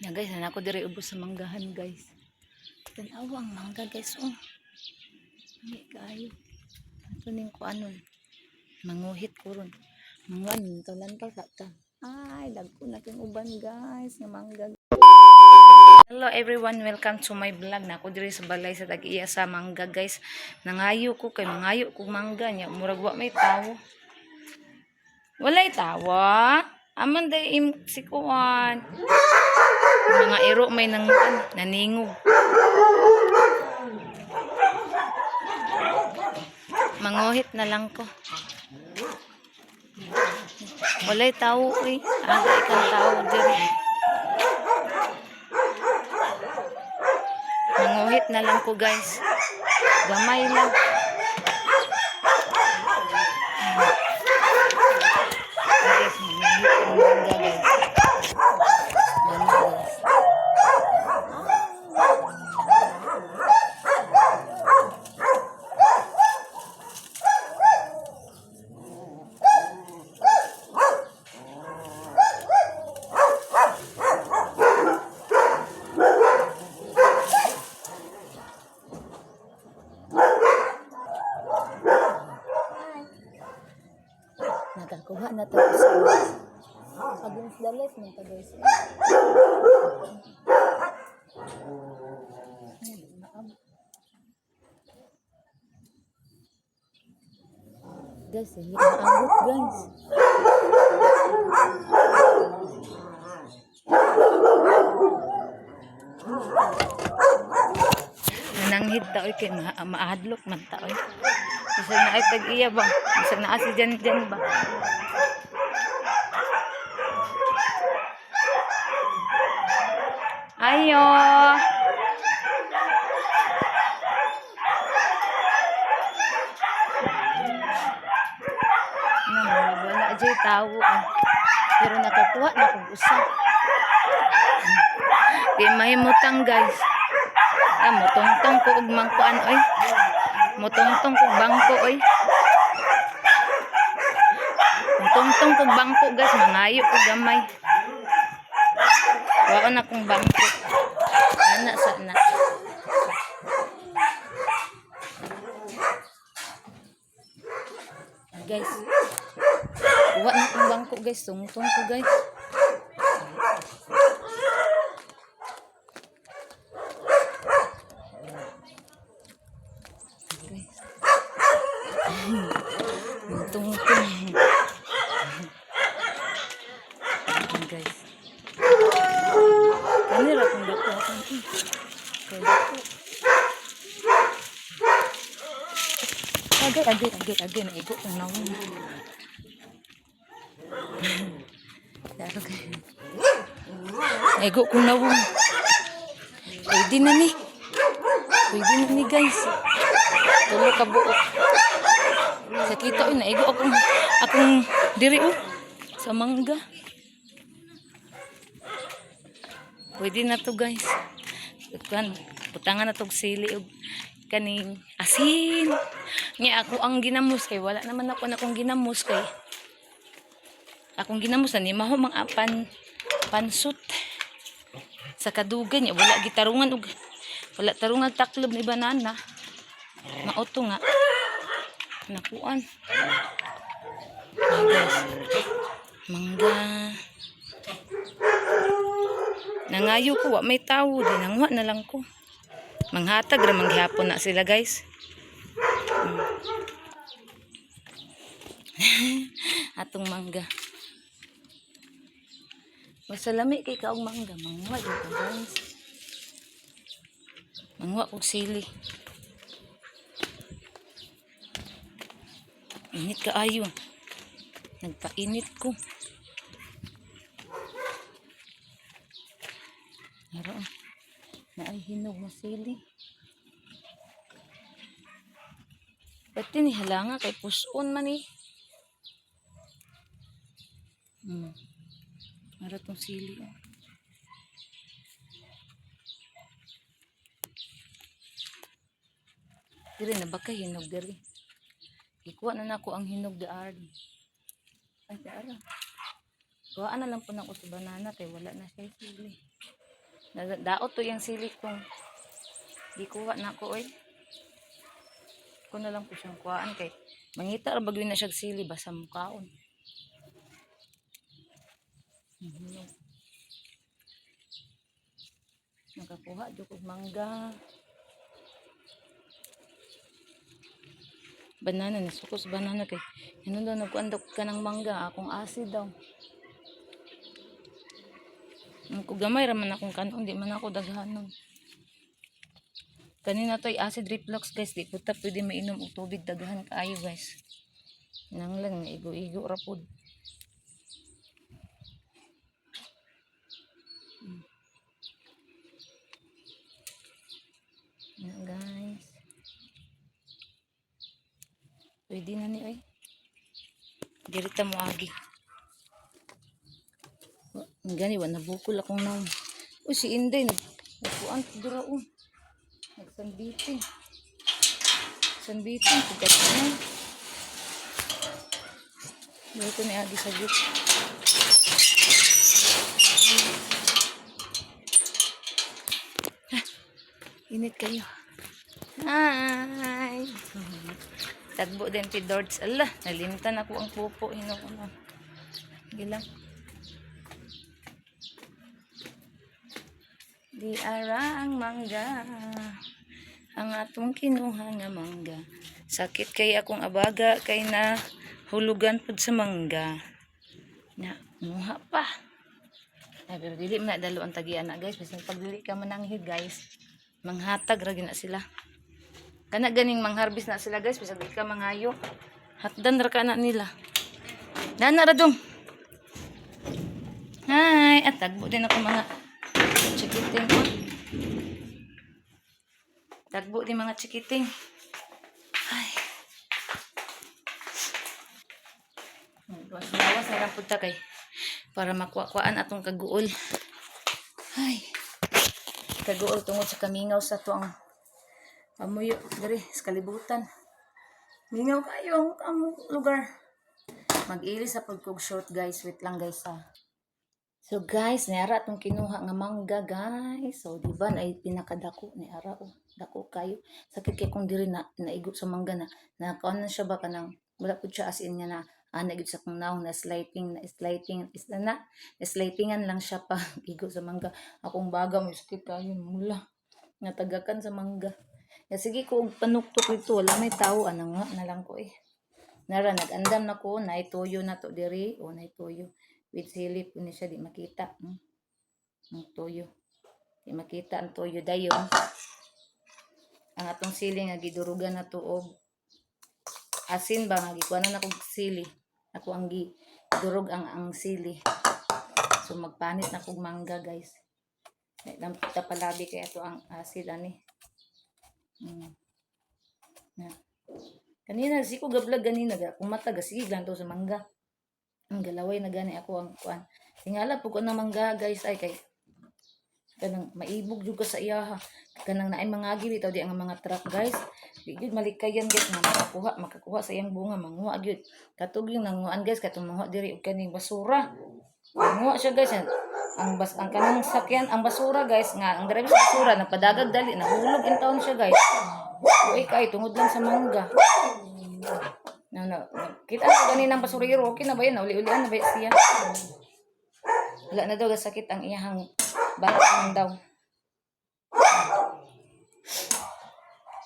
Na guys, na ako diri ubos sa manggahan, guys. Tan-awa ang mangga, guys, oh. Lami kaayo. Ato ning kuanon. Manguhit ko ron. Manguan lantaw sa ta. Ay, dagko na kang uban, guys, nga mangga. Hello everyone, welcome to my vlog. Na ako diri sa balay sa tag-iya sa mangga, guys. Nangayo ko kay mangayo ko mangga nya, murag wa may tawo. Walay tawo. Aman day im si kuan. Mga iro may nang naningog. Manguhit na lang ko. Walay tawo oy. Aga ikang tawo diri. Manguhit na lang ko, guys. Gamay lang. Guys, manguhit ang mangga, guys. Yan, guys. Nakakuha na tayo sa against the light man ta, guys. Ay, maab. Guys, hindi maabot, guys. Nananghid ta oy kay maadlok man ta oy. Bisag na ay tag-iya ba? Bisag naa si Jan Jan ba? Ayo. No, wala jay tawo ah. Pero nakakuha na kog usa. Di mahimutang, guys. Ah, mutungtong ko og mangkuan oy. Mutungtong kog bangko oy. Mutungtong kog bangko, guys, mangayo ko gamay. Wao na kong bangko. Ana sa na. Guys. Kuha na kong bangko, guys, tungtong ko, guys. Guys. Tungtong. Ayan, guys. Kanira kung dako akong kay dako. Agay, agay, agay, agay, naigo kong nawong. Daro kayo. Naigo kong nawong. Pwede na ni. Pwede na ni, guys. Tulo ka buok. Sakita oy, naigo akong diri oh sa mangga. Pwede na to, guys. Kan butangan na tog sili og kaning asin. Nga ako ang ginamos kay wala naman ako na akong ginamos kay akong ginamos na ni maho mga pansot sa kadugan niya, wala gitarungan og wala tarungan taklob ni banana, mauto nga nakuan. Ay, guys, mangga. Nangayo ko, wa may tawo, di nanguha na lang ko. Manghatag ra manghapon na sila, guys. Atong mangga. Masalami kay kaog mangga, manguha jud ko, guys. Manguha kog sili. Init kaayo. Nagpainit ko. Pero naay hinog na sili. Pati ni halanga kay puson man eh. Mara tong sili. Oh. Diri na ba kay hinog diri? Ikuha na nako ang hinog daar. Ay, daar. Kuhaan na lang po nako sa banana kay wala na siya sili. Daot to yung sili kong gikuha na ko oy. Ko na lang po siyang kuhaan kay mangita ra bagyo na siya sili basta mukaon. Nakakuha jud kog mangga. Banana, nasukos banana kay ano daw, nagkuan daw ka ng mangga, akong acid daw. Ang ko gamay ra man akong kanon, di man ako daghanon. Kanina to'y acid reflux, guys, di po ta pwede mainom og tubig daghan kaayo, guys. Nang lang igo-igo ra pod. Na, guys. Pwede na ni oy. Diri ta mo agi. Ang gani wa nabukol akong nawong. Uy, si Inday nagkuan dira oh. Nagsanbiting. Sanbiting pugat na. Dito ni agi sa jeep. Ha, init kayo. Hi! Tagbo din ti Dords. Ala, nalimtan ako ang pupo. Hino ko na. Gilang. Di ara ang mangga. Ang atong kinuha nga mangga. Sakit kay akong abaga kay na hulugan pud sa mangga. Na, muha pa. Ay, pero dili man na dalo ang tagian na, guys. Bisan pag dili ka mananghid, guys, manghatag ra gyud na sila. Kana ganing mangharbis na sila, guys, bisag di ka mangayo. Hatdan ra ka na nila. Nana ra dong. Hi, at tagbo din ako mga chikiting ko. Tagbo din mga chikiting. Ay. Lawas na lang punta kay para makuha-kuhaan atong kaguol. Ay. Kaguol tungod sa kamingaw sa to ang pamuyo diri sa kalibutan. Mingaw kayo ang lugar. Mag-ilis sa pagkog short, guys. Wait lang, guys, ha. So guys, niara atong kinuha nga mangga, guys. So di ba ay pinakadako ni ara oh. Dako kayo. Sakit kay kung diri na naigo sa mangga na nakaon na siya ba, kanang wala pud siya as in nga na ana gyud sa kong naong na slighting is na na slightingan lang siya pa igo sa mangga. Akong baga mo sakit kayo, mula. Nga tagakan sa mangga. Ya sige ko og panuktok dito, wala may tao, anang nga na lang ko eh. Nara nag-andam na ko, naituyo na to diri o naituyo with silip ni siya, di makita. Ang tuyo. Di makita ang tuyo dayon. Ang atong sili nga gidurugan na to og asin ba, nga gikuha na kog sili. Ako ang gidurog ang sili. So magpanit na kog mangga, guys. Dahil lang ta palabi kay ato ang acid ani. Na. Kanina si ko ga-vlog ganina ga kung mata ga sige lang to sa mangga. Ang galaway na gani ako ang kuan. Tingala po ko na mangga, guys, ay kay kanang maibog jud ka sa iyaha. Kanang naay mga bitaw di ang mga truck, guys. Di jud malikayan, guys, nga makakuha sa iyang bunga, manguha gyud. Katog yung nanguan, guys, katong manguha diri og kaning basura. Manguha siya, guys. Ang kanang sakyan, ang basura, guys, nga ang driver sa basura nagpadagag dali, nahulog in taon siya, guys. Uy kay tungod lang sa mangga. Na, na, kita na ganin ang basurero, okay na ba yun? Uli-ulian na ba siya? Wala na daw, gasakit ang iyahang batang daw.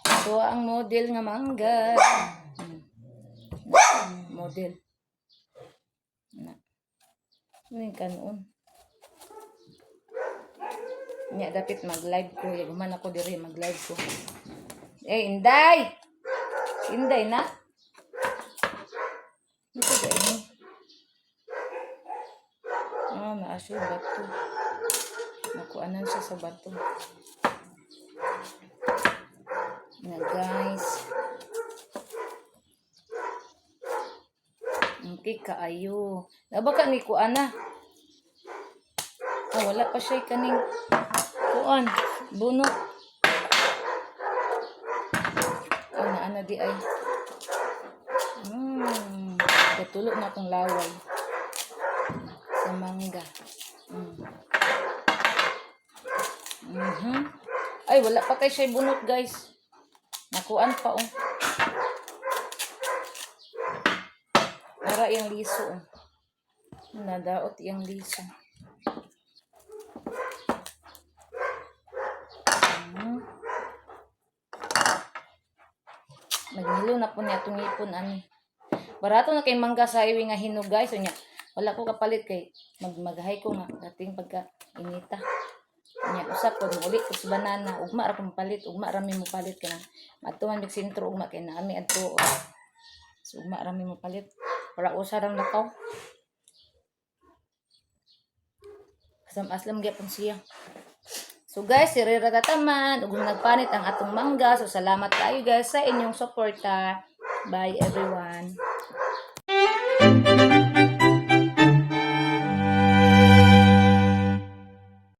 Ito ang model nga mangga. Model. Na. Ano yung kanoon? Nya dapit mag-live ko. Yaguman ako diri mag-live ko. Eh, Inday! Inday na? Ito ba ini? Ah, naa siya bato. Nakuanan siya sa bato. Na, guys. Okay, kaayo. Nabaka ni kuana. Ah, wala pa siya kaning kuan. Bunot. Oh, naana di ay. Katulo na akong laway. Sa mangga. Ay, wala pa kay siya bunot, guys. Nakuan pa, oh. Ara yung liso, oh. Nadaot yung liso. Naghilo na po niya itong ipon ani. Barato na kay mangga sa highway nga hinog, guys. So, nya, wala ko kapalit kay magmagahay ko nga dating pagka inita. Nya usa ko uli ko sa banana, ugma ra ko palit, ugma ra mi mo palit kana. Adto man mig sentro ugma kay naami adto. So ugma ra mi mo palit para usa rang lakaw. Asam aslam gyapon siya. So guys, si Rira Tataman, ug nagpanit ang atong mangga. So salamat kayo, guys, sa inyong suporta. Bye, everyone.